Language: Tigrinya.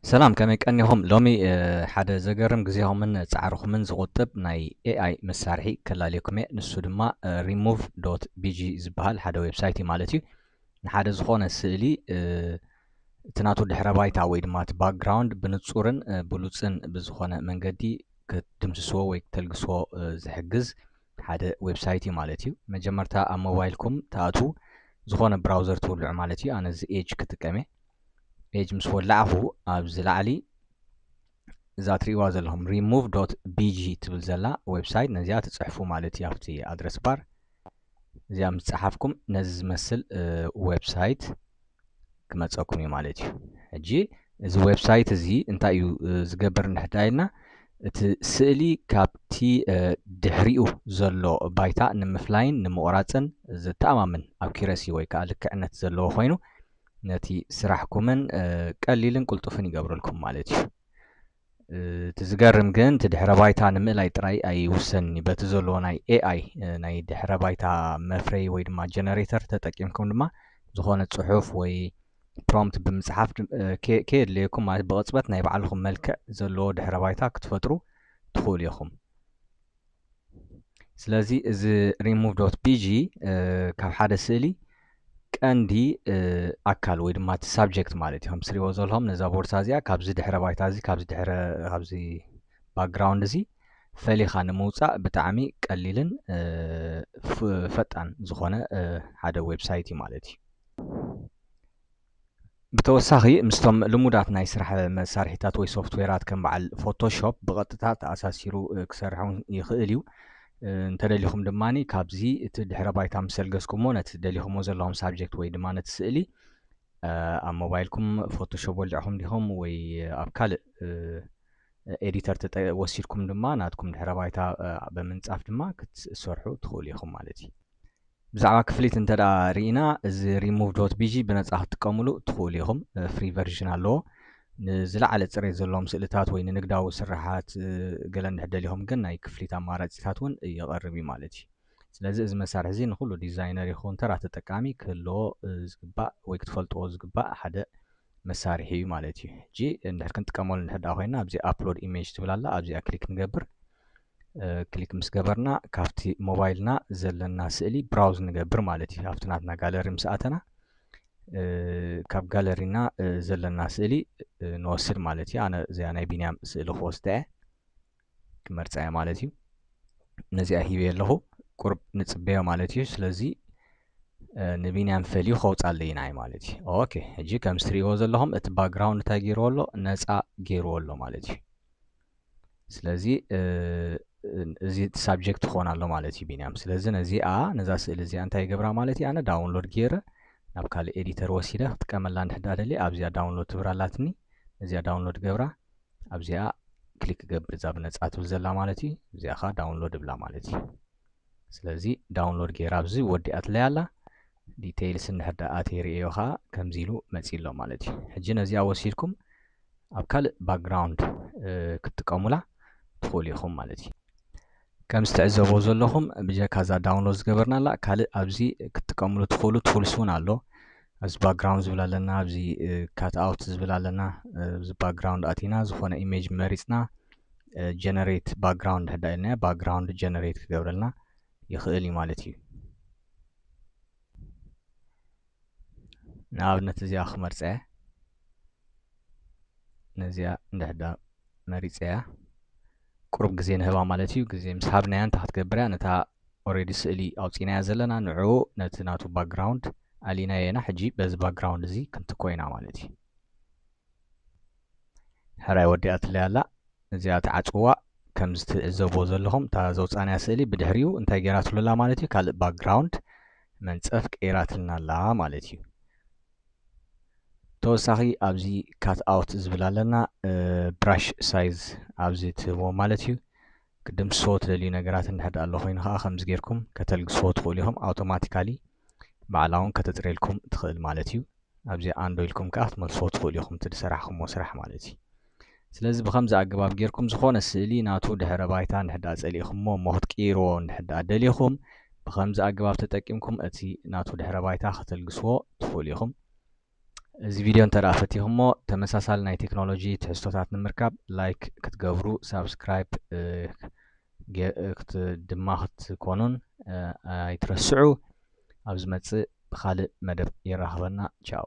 ሰላም፣ ከመይ ቀኒኹም? ሎሚ ሓደ ዘገርም ግዜኹምን ጻዕርኹምን ዝቑጥብ ናይ ኤኣይ መሳርሒ ከላልየኩም እየ። ንሱ ድማ remove dot bg ዝበሃል ሓደ ዌብሳይት እዩ ማለት እዩ። ንሓደ ዝኾነ ስእሊ እቲ ናቱ ድሕረ ባይታ ወይ ድማ እቲ ባክግራውንድ ብንጹርን ብሉጽን ብዝኾነ መንገዲ ክትድምስስዎ ወይ ክተልግስዎ ዝሕግዝ ሓደ ዌብሳይት እዩ ማለት እዩ። መጀመርታ ኣብ ሞባይልኩም ትኣትዉ፣ ዝኾነ ብራውዘር ትውልዑ ማለት እዩ። ኣነ እዚ ኤጅ ክጥቀም እየ። ኤጅ ምስ ወላዕኹ ኣብዚ ላዕሊ እዛ ትርእይዋ ዘለኹም remove dot bg ትብል ዘላ ዌብሳይት ነዚኣ ትጽሕፉ ማለት እዩ። ኣብቲ ኣድረስ ባር እዚኣ ምስ ጸሓፍኩም ነዚ ዝመስል ዌብሳይት ክመጸኩም እዩ ማለት እዩ። ሕጂ እዚ ዌብሳይት እዚ እንታይ እዩ ዝገብር እንድሕዳ ኢልና፣ እቲ ስእሊ ካብቲ ድሕሪኡ ዘሎ ባይታ ንምፍላይን ንምቑራጽን ዘተኣማምን ኣኩረሲ ወይ ከዓ ልክዕነት ዘለዎ ኮይኑ ነቲ ስራሕኩምን ቀሊልን ቅልጡፍን ይገብረልኩም ማለት እዩ። እቲ ዝገርም ግን እቲ ድሕረ ባይታ ንምእላይ ጥራይ ኣይውሰንን እዩ። በቲ ዘለዎ ናይ ኤኣይ ናይ ድሕረ ባይታ መፍረይ ወይ ድማ ጀነሬተር ተጠቂምኩም ድማ ዝኾነ ጽሑፍ ወይ ፕሮምፕት ብምጽሓፍ ከየድለየኩም ማለት ብቕጽበት ናይ ባዕልኹም መልክዕ ዘለዎ ድሕረ ባይታ ክትፈጥሩ ትኽእሉ ኢኹም። ስለዚ እዚ remove dot bg ካብ ሓደ ስእሊ ቀንዲ ኣካል ወይ ድማ እቲ ሳብጀክት ማለት እዩ። ከም ትሪእዎ ዘለኹም ነዛ ቦርሳ እዚኣ ካብዚ ድሕረ ባይታ እዚ ካብዚ ድሕረ ካብዚ ባክግራውንድ እዚ ፈሊኻ ንምውፃእ ብጣዕሚ ቀሊልን ፈጣን ዝኾነ ሓደ ዌብሳይት እዩ ማለት እዩ። ብተወሳኺ ምስቶም ልሙዳት ናይ ስራሕ መሳርሒታት ወይ ሶፍትዌራት ከም በዓል ፎቶሾፕ ብቐጥታ ተኣሳሲሩ ክሰርሕ እውን ይኽእል እዩ። እንተደሊኹም ድማ ካብዚ እቲ ድሕረ ባይታ ምስ ሰልገስኩሞ ነቲ ደሊኹሞ ዘለኹም ሳብጀክት ወይ ድማ ነቲ ስእሊ ኣብ ሞባይልኩም ፎቶሾፕ ወሊዕኹም ዲኹም ወይ ኣብ ካልእ ኤዲተር ወሲድኩም ድማ ናትኩም ድሕረ ባይታ ብምንጻፍ ድማ ክትሰርሑ ትኽእሉ ኢኹም ማለት እዩ። ብዛዕባ ክፍሊት እንተ ደኣ ርኢና፣ እዚ remove dot bg ብነጻ ክትጥቀምሉ ትኽእሉ ኢኹም። ፍሪ ቨርዥን ኣለዎ። ንዝለዓለ ጽሬት ዘለዎም ስእልታት ወይ ንንግዳዊ ስራሓት ገለ እንድሕር ደሊኹም ግን ናይ ክፍሊት ኣማራጺታት እውን የቐርብ እዩ ማለት እዩ። ስለዚ እዚ መሳርሒ እዚ ንኹሉ ዲዛይነር ይኹን ተራ ተጠቃሚ ክህልዎ ዝግባእ ወይ ክትፈልጥዎ ዝግባእ ሓደ መሳርሒ እዩ ማለት እዩ። ሕጂ እንድሕር ክንጥቀመሉ እንድሕር ደኣ ኮይና ኣብዚ ኣፕሎድ ኢሜጅ ትብል ኣላ፣ ኣብዚኣ ክሊክ ንገብር። ክሊክ ምስ ገበርና ካብቲ ሞባይልና ዘለና ስእሊ ብራውዝ ንገብር ማለት እዩ። ኣብቲ ናትና ጋለሪ ምስ ኣተና ካብ ጋለሪና ዘለና ስእሊ ንወስድ ማለት እዩ። ኣነ እዚኣ ናይ ቢንያም ስእሊ ክወስዳ እየ፣ ክመርጻ እየ ማለት እዩ። ነዚኣ ሂበ ኣለኹ፣ ቁርብ ንጽበዮ ማለት እዩ። ስለዚ ንቢንያም ፈልዩ ከውጻለይ ንዓይ ማለት እዩ። ኦኬ፣ ሕጂ ከም ትሪእዎ ዘለኹም እቲ ባክግራውንድ እንታይ ገይርዎ ኣሎ? ነጻ ገይርዎ ኣሎ ማለት እዩ። ስለዚ እዚ ሳብጀክት ክኾን ኣሎ ማለት እዩ ቢንያም። ስለዚ ነዚኣ ነዛ ስእሊ እዚኣ እንታይ ይገብራ ማለት እዩ? ኣነ ዳውንሎድ ገይረ ናብ ካልእ ኤዲተር ወሲደ ክጥቀመላ እንድሕዳ ደልየ ኣብዚኣ ዳውንሎድ ትብራ ኣላትኒ። ነዚኣ ዳውንሎድ ገብራ ኣብዚኣ ክሊክ ገብር እዛ ብነጻ ትብል ዘላ ማለት እዩ። እዚኣ ኸ ዳውንሎድ እብላ ማለት እዩ። ስለዚ ዳውንሎድ ገይራ ኣብዚ ወዲኣትለይ ኣላ። ዲቴይልስ እንድሕር ደኣ ኣትየ ርእዮ ኸኣ ከምዚ ኢሉ መጺእ ኣሎ ማለት እዩ። ሕጂ ነዚኣ ወሲድኩም ኣብ ካልእ ባክግራውንድ ክትጥቀሙላ ትኽእሉ ኢኹም ማለት እዩ። ከም ዝትዕዘቦ ዘለኹም ብጀካ እዛ ዳውንሎድ ዝገበርናላ ካልእ ኣብዚ ክትጥቀምሉ ትኽእሉ ቱልስ እውን ኣሎ። ኣብዚ ባክግራውንድ ዝብል ኣለና፣ ኣብዚ ካት ኣውት ዝብል ኣለና። ኣብዚ ባክግራውንድ ኣቲና ዝኾነ ኢሜጅ መሪፅና ጀነሬት ባክግራውንድ ሕዳ ኢልና ባክግራውንድ ጀነሬት ክገብረልና ይኽእል እዩ ማለት እዩ። ንኣብነት እዚኣ ክመርፀ እየ። ነዚኣ እንድሕዳ መሪፀ እያ ቁሩብ ግዜ ንህባ ማለት እዩ። ግዜ ምስ ሃብናያ እንታይ ክትገብር እያ? ነታ ኦሬዲ ስእሊ ኣውፂናያ ዘለና ንዕኡ ነቲ ናቱ ባክግራውንድ ኣሊናዮ ኢና። ሕጂ በዚ ባክግራውንድ እዚ ክንትኮ ኢና ማለት እዩ። ሕራይ ወዲኣትለይ ኣላ። እዚኣ ተዓፅዋ። ከም ዝትዕዘብዎ ዘለኹም እታ ዘውፃናያ ስእሊ ብድሕሪኡ እንታይ ገይራትሉ ኣላ ማለት እዩ? ካልእ ባክግራውንድ መንፀፍ ቀይራትልና ኣላ ማለት እዩ። ተወሳኺ ኣብዚ ካት ኣውት ዝብል ኣለና፣ ብራሽ ሳይዝ ኣብዚ ትህብዎ ማለት እዩ። ክድምስሶ ትደልዩ ነገራት እንድሕር ኣሎ ኮይኑ ከዓ ከምዚ ጌርኩም ከተልግስዎ ትኽእሉ ኢኹም። ኣውቶማቲካሊ ባዕላ እውን ከተፅርየልኩም ትኽእል ማለት እዩ። ኣብዚ ኣንዶ ኢልኩም ከዓ ክትመልስዎ ትኽእሉ ኢኹም እቲ ዝሰራሕኩምዎ ስራሕ ማለት እዩ። ስለዚ ብኸምዚ ኣገባብ ጌርኩም ዝኾነ ስእሊ ናቱ ድሕረ ባይታ እንድሕር ደኣ ጸሊእኹምዎ እሞ ክትቅይርዎ እንድሕር ደኣ ደሊኹም ብኸምዚ ኣገባብ ተጠቂምኩም እቲ ናቱ ድሕረ ባይታ ከተልግስዎ ትኽእሉ ኢኹም። እዚ ቪድዮ እንተ ደኣ ፈቲኹሞ፣ ተመሳሳሊ ናይ ቴክኖሎጂ ትሕዝቶታት ንምርካብ ላይክ ክትገብሩ፣ ሳብስክራይብ ድማ ክትኮኑን ኣይትረስዑ። ኣብ ዝመጽእ ብኻልእ መደብ የራኽበና። ቻው።